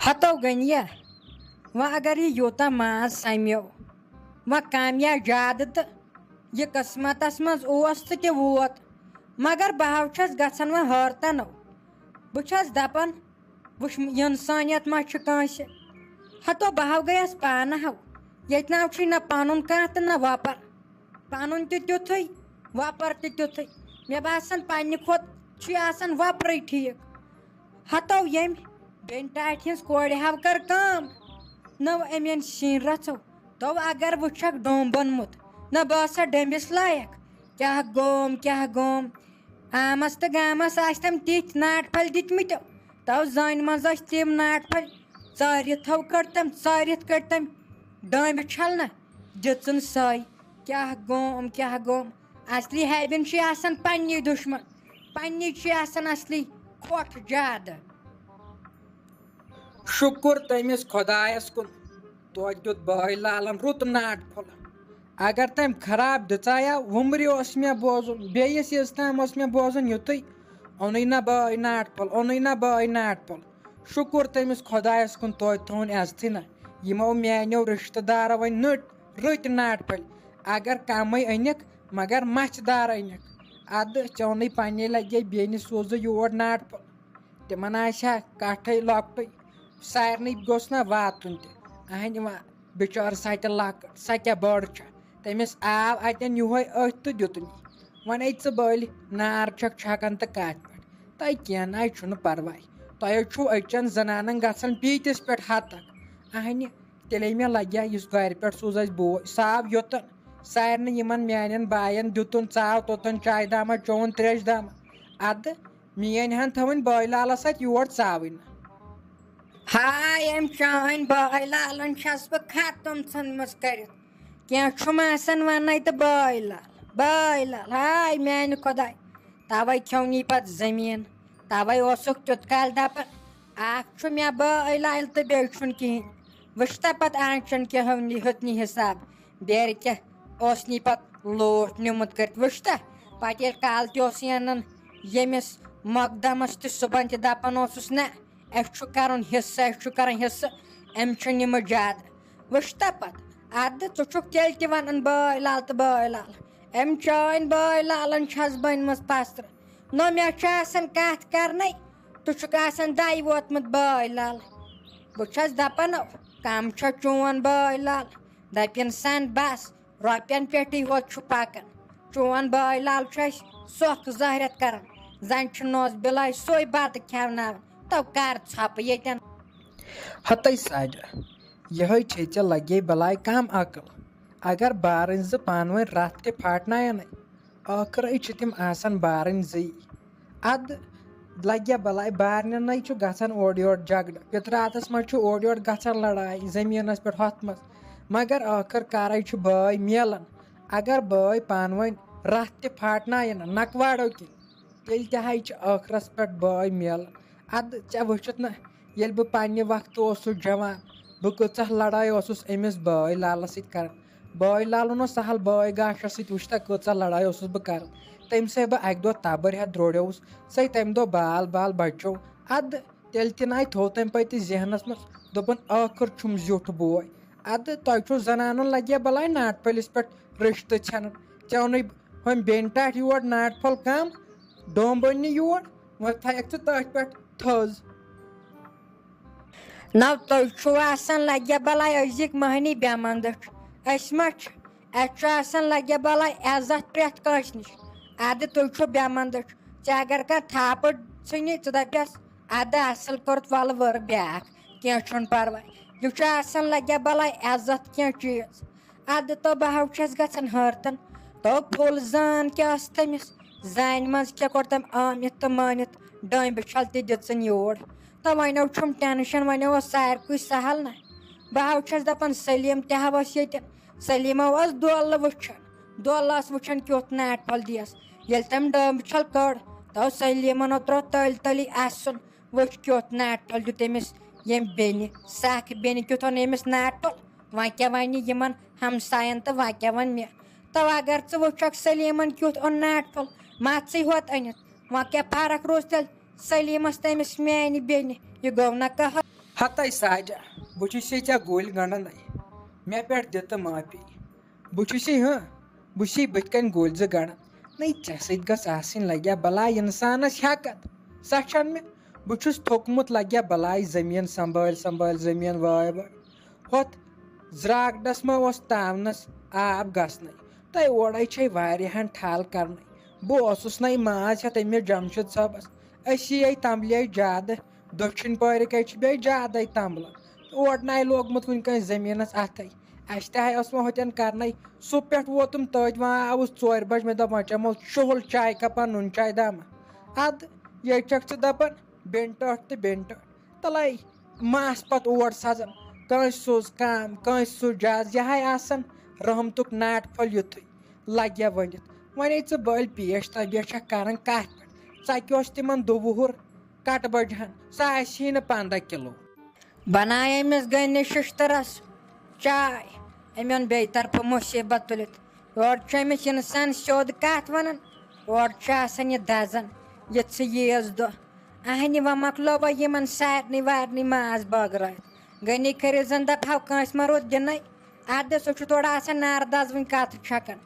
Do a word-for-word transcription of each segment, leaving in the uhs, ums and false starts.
ہتو غنیہ، وۄنۍ اگر یہِ یوٗتاہ ماز سمیو، وۄنۍ کم یا زیادٕ تہٕ یہِ قٕسمتس منٛز اوس تہٕ تہِ ووت۔ مگر بہٕ ہاو چھَس گژھان وۄنۍ حٲرتنو۔ بہٕ چھَس دپان، وٕچھ، اِنسٲنیت ما چھِ کٲنٛسہِ؟ ہتو بہٕ ہاو گٔیَس پانہٕ ہاو۔ ییٚتہِ ناو چھُے نہ پنُن کانٛہہ تہٕ نہ وۄپر۔ پنُن تہِ تیُتھُے، وۄپر تہِ تیُتھُے۔ مےٚ باسان، پننہِ کھۄتہٕ چھُے آسان وۄپرٕے ٹھیٖک۔ ہتو ییٚمۍ بیٚنہِ ٹاٹھہِ ہٕنٛز کورِ ہاو کٔر کٲم۔ نہ أمۍ أنۍ سِنۍ رژھو۔ تو اگر وٕچھکھ ڈوٚمب اوٚنمُت، نہ بہٕ آسا ڈٔمبِس لایق۔ کیٛاہ گوم، کیٛاہ گوم۔ آمس تہٕ گامس آسہِ تٔمۍ تِتھۍ ناٹہِ پھٔلۍ دِتمٕتۍ۔ تو زٲنۍ منٛز ٲسۍ تِم ناٹہِ پھٔلۍ۔ ژٲرِتھ تھو کٔڑ تٔمۍ، ژٲرِتھ کٔڑ تٔمۍ۔ ڈٲمبہِ چھل نہ دِژٕن سۄے۔ کیٛاہ گوم، کیٛاہ گوم۔ اصلی ہیبن چھُے آسان پننی دُشمن۔ پننی چھُے آسان اصلی کھوٹھ زیادٕ۔ شُکُر تٔمِس خۄدایَس کُن، توتہِ دیُت بٲے لالَن رُت ناٹہِ پھوٚل۔ اگر تٔمۍ خراب دِژایہ، وُمرِ اوس مےٚ بوزُن، بیٚیِس عیٖذ تام اوس مےٚ بوزُن یُتُے، اوٚنُے نہ بٲے ناٹہِ پھوٚل، اوٚنُے نہ بٲے ناٹہِ پھوٚل۔ شُکُر تٔمِس خۄدایَس کُن، توتہِ تھوٚوُن عزتھٕے نہ۔ یِمو میٛانیو رِشتہٕ دارو وۄنۍ نٔٹۍ رٔتۍ ناٹہِ پھٔلۍ۔ اگر کمٕے أنِکھ، مگر مَچھِ دار أنِکھ۔ اَدٕ ژےٚ اوٚنُے پنٛنے لگے بیٚنہِ سوزُے یور ناٹہِ پھوٚل۔ تِمن آسہِ ہا کٹھے لۄکٹُے، سارنٕے گوٚژھ نہ واتُن تہِ۔ اہنہِ وا-، بِچٲر سۄ تہِ لۄکٕٹ، سۄ کیٛاہ بٔڑ چھےٚ؟ تٔمِس آو اتٮ۪ن یُہے أتھۍ تہٕ دیُتُن۔ وۄنۍ ہے ژٕ بٔلۍ نار چھکھ چھکان تہٕ کتھ پٮ۪ٹھ؟ تۄہہِ کینٛہہ نہ چھُنہٕ پرواے، تۄہہِ چھُو أکۍ چٮ۪ن زنانن گژھان پیٖتِس پٮ۪ٹھ ہتک۔ اہنہِ، تیٚلے مےٚ لگہِ ہا یُس گرِ پٮ۪ٹھ سوٗز اسہِ بوے، سُہ آو یوٚتن۔ سارنٕے یِمن میانٮ۪ن باین دیُتُن ژاو توٚتن چایہِ دامہ چوٚوُن تریشہِ دامہ۔ ادٕ میٲنۍ ہن تھٲوٕنۍ بٲے لالس اتھِ یور ژاوٕنۍ۔ ہاے، أمۍ چٲنۍ بٲے لالن چھَس بہٕ ختم ژھٕنمٕژ کٔرِتھ۔ کینٛہہ چھُم آسان وَنَے تہٕ بٲے لال، بٲے لال، ہاے میٛانہِ خۄداے۔ تَوَے کھیوٚونی پَتہٕ زٔمیٖن، تَوَے اوسُکھ تیُتھ کال دَپان، اَکھ چھُ مےٚ بٲے لال تہٕ بیٚیہِ چھُنہٕ کِہیٖنۍ۔ وٕچھتا پَتہٕ آنٛچَن کیٛاہ ہیوٚونی ہیوٚتنی حِساب، بیرِ کیٛاہ اوس نی پَتہٕ لوٹھ نیوٗمُت کٔرِتھ۔ وٕچھتا پَتہٕ ییٚلہِ کالہٕ تہِ اوس یہِ اَنان ییٚمِس مۄقدَمَس تہِ صُبحن تہِ دَپان اوسُس، نہ، اَسہِ چھُ کَرُن حِصہٕ، اَسہِ چھُ کَرُن حِصہٕ، أمۍ چھُ نِمُت زیادٕ۔ وٕچھ تہ پَتہٕ، اَدٕ ژٕ چھُکھ تیٚلہِ تہِ وَنان بٲے لال تہٕ بٲے لال۔ أمۍ چٲنۍ بٲے لالَن چھَس بٔنۍمٕژ پَسترٕ۔ نہ مےٚ چھُ آسان کَتھ کَرنَے، ژٕ چھُکھ آسان دَے ووتمُت بٲے لال۔ بہٕ چھَس دَپان، کَم چھا چون بٲے لال؟ دَپہِ اِنسان بَس، رۄپین پٮ۪ٹھٕے ہوت چھُ پکان۔ چون بٲے لال چھُ اَسہِ سۄکھ ظٲہرت کران، زَن چھُ نوز بِلاے سۄے بَتہٕ کھٮ۪وناوان۔ تو کر ژھۄپہٕ ییٚتٮ۪ن۔ ہتے ساجہ، یِہے چھے ژےٚ لگے بلاے کم عقل۔ اگر بارٕنۍ زٕ پانہٕ ؤنۍ رتھ تہِ پھاٹناینَے، ٲخرے چھِ تِم آسان بارٕنۍ زٕے۔ اَدٕ لَگہِ بَلاے، بارنٮ۪نَے چھُ گژھان اورٕ یورٕ جھگڑٕ، پِتراتَس منٛز چھُ اورٕ یورٕ گژھان لڑایہِ زٔمیٖنَس پٮ۪ٹھ ہۄتھ منٛز، مگر ٲخٕر کارَے چھُ بٲے میلان۔ اگر بٲے پانہٕ ؤنۍ رَتھ تہِ پھاٹناوَن نَکواڑو کِنۍ، تیٚلہِ تہِ ہَے چھِ ٲخرَس پٮ۪ٹھ بٲے میلان۔ اَدٕ ژےٚ وٕچھُتھ نہ، ییٚلہِ بہٕ پنٛنہِ وقتہٕ اوسُس جوان، بہٕ کۭژاہ لڑٲے اوسُس أمِس بٲے لالَس سۭتۍ کران۔ بٲے لالُن اوس سہل، بٲے گاشس سۭتۍ وٕچھتا کۭژاہ لڑٲے اوسُس بہٕ کران۔ تٔمۍ سۭتۍ بہٕ اکہِ دۄہ تبٕرۍ ہٮ۪تھ دروڑیوُس، سُے تٔمۍ دوٚپ، بال بال بچو۔ ادٕ تیٚلہِ تہِ ناے تھوٚو تٔمۍ پتہٕ ذہنس منٛز، دوٚپُن، ٲخٕر چھُم زیُٹھ بوے۔ ادٕ تۄہہِ چھُو زنانن لگیا بلاے ناٹہِ پھٔلِس پٮ۪ٹھ رشتہٕ ژھٮ۪نُن؟ ژےٚ اوٚنُے ہُمۍ بیٚنہِ ٹاٹھۍ یور ناٹہِ پھوٚل کم، ڈومب اوٚن نہٕ یور، وۄنۍ تھایکھ ژٕ تٔتھۍ پٮ۪ٹھ تھٔز۔ نو تُہۍ چھِو آسان لگیا بلاے أزِکۍ مٔہنی بے مندٕچھ۔ أسۍ ما چھِ؟ اَسہِ چھُ آسان لگیا بلاے عزت پرٛٮ۪تھ کٲنٛسہِ نِش۔ اَدٕ تُہۍ چھِو بے مندٕچھ۔ ژےٚ اگر کانٛہہ تھاپڑ ژھٕنی، ژٕ دَپٮ۪س، اَدٕ اَصٕل کوٚرُتھ، وَلہٕ وٲر بیٛاکھ، کینٛہہ چھُنہٕ پَرواے۔ یہِ چھُ آسان لگیا بلاے عزت کینٛہہ چیٖز۔ اَدٕ تو بہٕ ہاو چھَس گژھان حٲرتن۔ تو پھوٚل زان کیٛاہ ٲس تٔمِس؟ زانہِ منٛز کیٛاہ کوٚر تٔمۍ آمِتھ تہٕ مٲنِتھ ڈٲمبہِ چھل تہِ دِژٕن یور۔ تو وۄنۍ چھُم ٹینشن، وۄنۍ اوس سارکُے سہل نہ۔ بہٕ ہاو چھَس دَپان سلیٖم تہِ ہاو ٲس ییٚتہِ۔ سلیٖم ہاو ٲس دۄلہٕ وٕچھان۔ دۄلہٕ ٲس وٕچھان کیُتھ ناٹہِ پھوٚل دیس۔ ییٚلہِ تٔمۍ ڈٲمبہِ چھل کٔڑ، تو سلیٖمن اوترو تٔلۍ تٔلی اَسُن۔ وٕچھ کیُتھ ناٹہِ پھوٚل دیُت أمِس ییٚمۍ بیٚنہِ۔ سکھ بیٚنہِ کیُتھ اوٚن أمِس ناٹہِ پھوٚل۔ وۄنۍ کیٛاہ وَنہِ یِمن ہمساین تہٕ وۄنۍ کیٛاہ وَنہِ مےٚ؟ تو اگر ژٕ وٕچھکھ سلیٖمن کیُتھ اوٚن ناٹہِ پھوٚل، مَژٕے ہوت أنِتھ، وۄنۍ کیٛاہ فرق روٗز تیٚلہِ؟ سلیٖمس تٔمِس میانہِ بیٚنہِ، یہِ گوٚو نہ قہر؟ ہتے ساجا، بہٕ چھُسے ژےٚ گُلۍ گنٛڈان۔ مےٚ پٮ۪ٹھ دِ تہٕ معٲفی۔ بہٕ چھُسے، ہاں، بہٕ چھُسے بٕتھِ کنۍ گُلۍ زٕ گنٛڈان۔ نَے، ژےٚ سۭتۍ گٔژھ آسٕنۍ لگیا بلاے اِنسانس ہٮ۪کتھ۔ سۄ چھَنہٕ مےٚ۔ بہٕ چھُس تھوٚکمُت لگیا بلاے زٔمیٖن سنبھٲلۍ سنبھٲلۍ، زٔمیٖن وٲے وٲے۔ ہۄتھ زراگڈس ما اوس تاونس آب گژھنَے؟ تہٕ اورَے چھے واریاہن ٹھل کرنَے۔ بہٕ اوسُس نَے ماز ہٮ۪تھ أمِس جمشید صٲبس۔ أسی یے تمبلے زیادٕ۔ دٔچھِنۍ پورِ کَتہِ چھِ بیٚیہِ زیادَے تمبلہٕ۔ تہٕ اورٕ نَے لوگمُت وٕنہِ کٲنٛسہِ زٔمیٖنَس اَتھَے۔ اَسہِ تہِ ہاے ٲس وۄنۍ ہُتٮ۪ن کَرنَے۔ صُبح پٮ۪ٹھ ووتُم تٔتۍ، وۄنۍ آوُس ژورِ بَجہِ، مےٚ دوٚپ وۄنۍ چٮ۪مو شُہُل چاے کَپا، نُن چاے دَما۔ اَدٕ ییٚتہِ چھَکھ ژٕ دَپان بیٚنہِ ٹٲٹھ تہٕ بیٚنہِ ٹٲٹھ۔ تَلَے مَس پَتہٕ اور سَزان۔ کٲنٛسہِ سوٗز کَم، کٲنٛسہِ سوٗز زیادٕ، یہِ ہاے آسان رحمتُک ناٹہٕ پھوٚل یُتھُے لَگہِ ہا ؤنِتھ۔ وۄنۍ ہے ژٕ بٔلۍ پیش تَبیہ چھَکھ کَران کَتھ پٮ۪ٹھ۔ ژَکہِ اوس تِمَن دُوُہُر۔ کَٹہٕ بَجہِ ہَن، سۄ آسہِ ہے نہٕ پنٛداہ کِلوٗ۔ بَنایہِ أمِس گٔنہِ شِشتٕرَس چاے، أمۍ اوٚن بیٚیہِ طرفہٕ مُصیٖبت تُلِتھ۔ یورٕ چھُ أمِس اِنسان سیوٚد کَتھ وَنان، اورٕ چھُ آسان یہِ دَزان، یہِ ژٕ ییٖژ دۄہ۔ اَہنہِ، وۄنۍ مۄکلو وۄنۍ یِمَن سارنٕے وارنٕے ماز بٲگرٲوِتھ۔ گٔنی کٔرِو زَن دَپہٕ ہاو کٲنٛسہِ ما روٚت دِنَے۔ اَدٕ سُہ چھُ تورٕ آسان نارٕ دَزوٕنۍ کَتھٕ چھَکان۔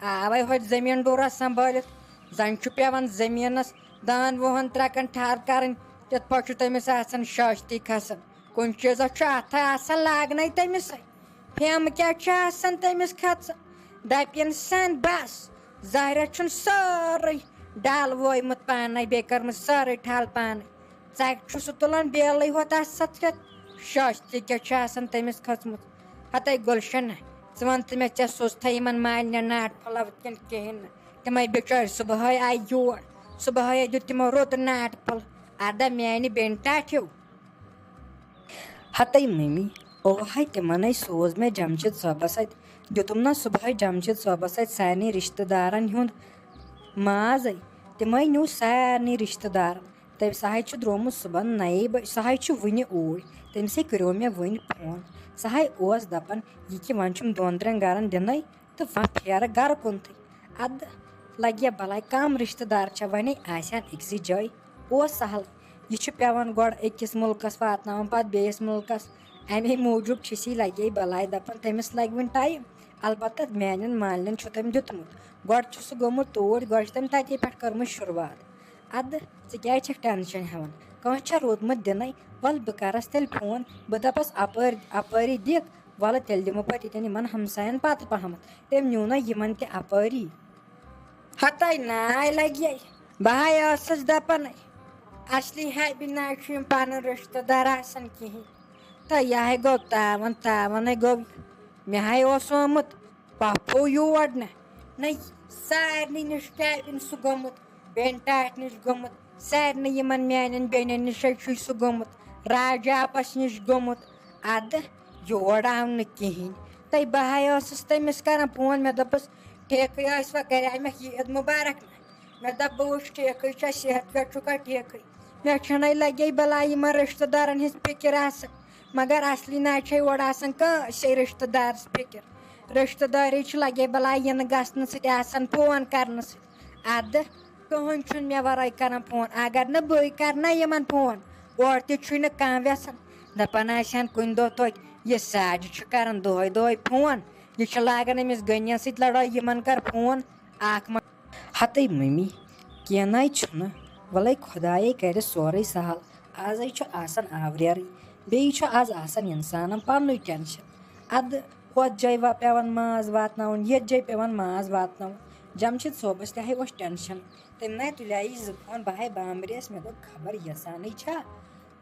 آوَے ہوٚتہِ زٔمیٖن ڈوٗرا سنبھٲلِتھ، زَن چھُ پٮ۪وان زٔمیٖنَس دَہَن وُہَن ترٛکَن ٹھار کَرٕنۍ، تِتھ پٲٹھۍ چھُ تٔمِس آسان شٲشتی کھَسان۔ کُنہِ چیٖزَس چھُ اَتھٕ آسان لاگنَے تٔمِسٕے۔ پھیمہٕ کیٛاہ چھُ آسان تٔمِس کھَژان؟ دَپہِ اِنسان، بَس، ظٲہرَس چھُن سٲرٕے ڈَل وویمُت پانَے، بیٚیہِ کٔرمٕژ سٲرٕے ٹھل پانَے۔ ژَکہِ چھُ سُہ تُلان بیلٕے ہوت اَتھ سَتھ رٮ۪تھ۔ شٲشتی کیٛاہ چھِ آسان تٔمِس کھٔژمٕژ؟ ہَتَے گُلشَنہ، ژٕ وَن تہٕ مےٚ، ژےٚ سوٗزتھا یِمَن مالِنٮ۪ن ناٹہٕ پھوٚل اَتھ کِنہٕ کِہیٖنۍ نہٕ؟ تِمَے بِچٲرۍ صُبحٲے آیہِ یور، صُبحٲے دیُت تِمو رُت ناٹہٕ پھوٚل۔ اَرداہ میٛانہِ بیٚنہِ ٹاٹھیو۔ ہَتَے مٔمی، اوہَے تِمَنَے سوٗز مےٚ جمشید صٲبَس اَتھِ۔ دیُتُم نہ صُبحٲے جمشید صٲبَس اَتھِ سارنٕے رِشتہٕ دارَن ہُنٛد مازَے۔ تِمَے نیوٗ سارنٕے رِشتہٕ دارَن۔ تٔمۍ سُہ ہَے چھُ درٛامُت صُبحن نَیے بَجہِ، سُہ ہَے چھُ وٕنہِ اوٗرۍ۔ تٔمِسٕے کریو مےٚ وٕنہِ فون۔ سُہ ہَے اوس دَپان، یہِ کہِ وۄنۍ چھُم دۄن ترٛٮ۪ن گَرَن دِنَے تہٕ وۄنۍ پھیرٕ گَرٕ کُنتھٕے۔ اَدٕ لَگہِ ہا بَلاے، کَم رِشتہٕ دار چھا وَنے آسہِ ہَن أکسٕے جایہِ۔ اوس سَہل۔ یہِ چھُ پٮ۪وان گۄڈٕ أکِس مُلکَس واتناوُن، پَتہٕ بیٚیِس مُلکَس۔ اَمے موٗجوٗب چھِس یہِ لَگے بَلاے دَپان، تٔمِس لَگہِ وٕنہِ ٹایم۔ البتہ میٛانٮ۪ن مالِنٮ۪ن چھُ تٔمۍ دیُتمُت۔ گۄڈٕ چھُ سُہ گوٚمُت توٗرۍ، گۄڈٕ چھِ تٔمۍ تَتے پٮ۪ٹھ کٔرمٕژ شروٗعات۔ اَدٕ ژٕ کیٛازِ چھَکھ ٹٮ۪نشَن ہٮ۪وان؟ کٲنٛسہِ چھا روٗدمُت دِنَے؟ وَلہٕ بہٕ کَرَس تیٚلہِ فون، بہٕ دَپَس اَپٲرۍ اَپٲری دِکھ، وَلہٕ تیٚلہِ دِمہٕ پَتہٕ ییٚتٮ۪ن یِمَن ہمسایَن پَتہٕ پَہمَتھ۔ تٔمۍ نیوٗ نہ یِمَن تہِ اَپٲری۔ ہَتَے ناے لَگے، بہٕ ہَے ٲسٕس دَپَن، اَصلی ہیبی نہ چھُ یِم پَنُن رِشتہٕ دار آسان کِہیٖنۍ۔ تہٕ یہِ ہَے گوٚو تاوَن، تاوَنَے گوٚو۔ مےٚ ہَے اوس آمُت پَپھو یور نہ، نہ سارنٕے نِش کیٛاہ أمۍ سُہ گوٚمُت، بیٚنہِ ٹاٹھۍ نِش گوٚمُت، سارنٕے یِمَن میٛانٮ۪ن بیٚنٮ۪ن نِش ہَے چھُے سُہ گوٚمُت، راجاپَس نِش گوٚمُت۔ اَدٕ یور آو نہٕ کِہیٖنۍ۔ تہٕ بہٕ ہَے ٲسٕس تٔمِس کَران فون، مےٚ دوٚپُس، ٹھیکٕے ٲسوا، کَرے مےٚ عیٖد مُبارک نہ؟ مےٚ دوٚپ، بہٕ وٕچھِ ٹھیکٕے چھا، صحت ویت چھُکھا ٹھیکٕے؟ مےٚ چھَنَے لَگے بَلاے یِمَن رِشتہٕ دارَن ہِنٛز فِکِر آسان، مگر اَصلی نہ چھے اورٕ آسان کٲنٛسے رِشتہٕ دارَس فِکِر۔ رِشتہٕ دٲری چھِ لَگے بَلاے یِنہٕ گژھنہٕ سۭتۍ آسان، فون کَرنہٕ سۭتۍ۔ اَدٕ کٕہٕنۍ چھُنہٕ مےٚ وَرٲے کَران فون، اگر نہٕ بٕے کَرٕ نہ یِمَن فون، اورٕ تہِ چھُے نہٕ کانٛہہ وٮ۪ژھان۔ دَپان آسہِ ہَن کُنہِ دۄہ توتہِ، یہِ ساجہِ چھُ کَران دۄہَے دۄہَے فون، یہِ چھِ لاگان أمِس غنیَس سۭتۍ لَڑٲے، یِمَن کَر فون، اَکھ ما۔ ہَتٕے مٔمی، کینٛہہ نَے چھُنہٕ، وَلَے خۄدایے کَرِ سورُے سَہل۔ آزَے چھُ آسان آوریرٕے، بیٚیہِ چھُ آز آسان اِنسانَن پَننُے ٹٮ۪نشَن۔ اَدٕ ہۄتھ جایہِ وا-، پٮ۪وان ماز واتناوُن، یَتھ جایہِ پٮ۪وان ماز واتناوُن۔ جمشید صٲبَس تہِ ہے اوس ٹٮ۪نشَن، تٔمۍ نَے تُلے یہِ زٕ فون، بہٕ ہے بامبریس، مےٚ دوٚپ خبر یَژھانٕے چھا۔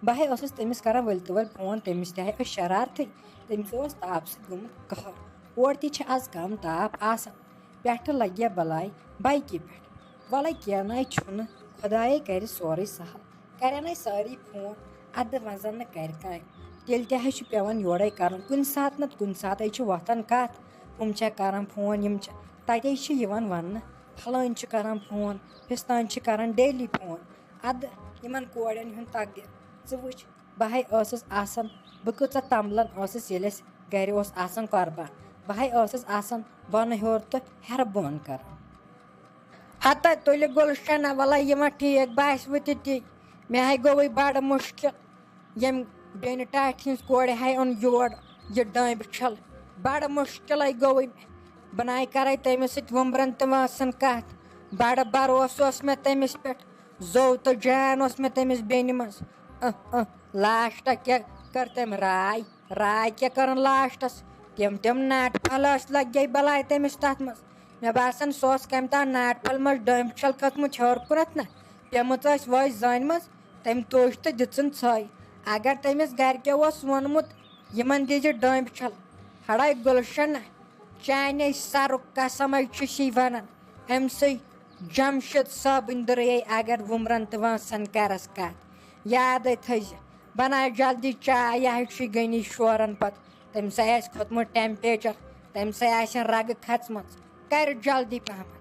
بہٕ ہے ٲسٕس تٔمِس کَران ؤلۍ تہٕ ؤلۍ فون، تٔمِس تہِ ہے ٲس شرارتھٕے، تٔمِس اوس تاپہٕ سۭتۍ گوٚمُت قہر۔ اورٕ تہِ چھِ آز کَم تاپھ آسان، پٮ۪ٹھٕ لَگہِ ہا بَلاے بایکہِ پٮ۪ٹھ۔ وَلَے کینٛہہ نَے چھُنہٕ، خۄدایے کَرِ سورُے سَہل۔ کَرن اَسہِ سٲری فون، اَدٕ وۄنۍ زَن نہٕ کَرِ کانٛہہ۔ تیٚلہِ تہِ حظ چھُ پٮ۪وان یورَے کَرُن، کُنہِ ساتہٕ نَتہٕ کُنہِ ساتہٕ حظ چھِ وۄتھان کَتھ، ہُم چھا کَران فون، یِم چھِ، تَتہِ حظ چھِ یِوان وَننہٕ، پھلٲنۍ چھِ کَران فون، فِستٲنۍ چھِ کَران ڈیلی فون۔ اَدٕ یِمَن کورٮ۪ن ہُنٛد تقدیٖر، ژٕ وٕچھ، بہٕ ہے ٲسٕس آسان، بہٕ کۭژاہ تَمبلَن ٲسٕس، ییٚلہِ اَسہِ گَرِ اوس آسان قۄربان، بہٕ ہے ٲسٕس آسان بۄنہٕ ہیوٚر تہٕ ہیٚرٕ بۄن کَران۔ ہتا تُلہِ گُلشنہ، وَلَے یہِ ما ٹھیٖک باسہِ وٕ تہِ تی۔ مےٚ ہے گوٚوُے بَڑٕ مُشکِل، ییٚمۍ بیٚنہِ ٹاٹھہِ ہٕنٛز کورِ ہاے اوٚن یور یہِ ڈٲمبۍ چھل۔ بڑٕ مُشکِلے گوٚوُے مےٚ۔ بہٕ ناے کرے تٔمِس سۭتۍ وُمبرن تہٕ وٲنٛسن کتھ۔ بڑٕ بھروسہٕ اوس مےٚ تٔمِس پٮ۪ٹھ۔ زوٚو تہٕ جان اوس مےٚ تٔمِس بیٚنہِ منٛز۔ اہ، اہ، لاسٹہ کیٛاہ کٔر تٔمۍ راے؟ راے کیٛاہ کٔرٕن لاسٹس؟ تِم تِم ناٹہِ پھل ٲسۍ لگے بلاے تٔمِس تتھ منٛز۔ مےٚ باسان سُہ اوس کمہِ تام ناٹہِ پھل منٛز ڈٲمبۍ چھل کھٔژمٕژ ہیوٚر کُنتھ نہ۔ پیمٕژ ٲسۍ وٲج زٲنۍ منٛز۔ تٔمۍ توٚج تہٕ دِژٕن ژھٲے۔ اگر تٔمِس گرِکیو اوس ووٚنمُت، یِمن دیٖزِ ڈٲمبۍ چھل، ہڑے گُلشنہ، چانے سرُک قسم ہے چھُ سی ونان، أمۍ سٕے جمشید صٲبٕنۍ دٕرے اگر وُمرن تہٕ وٲنٛسن کرس کتھ۔ یادے تھٲیزِ، بناو جلدی چاے، یہِ ہے چھُے غنی شورن پتہٕ، تٔمۍ سٕے آسہِ کھوٚتمُت ٹیمپیچر، تٔمۍ سٕے آسن رگہٕ کھژمٕژ۔ کر جلدی پہمتھ۔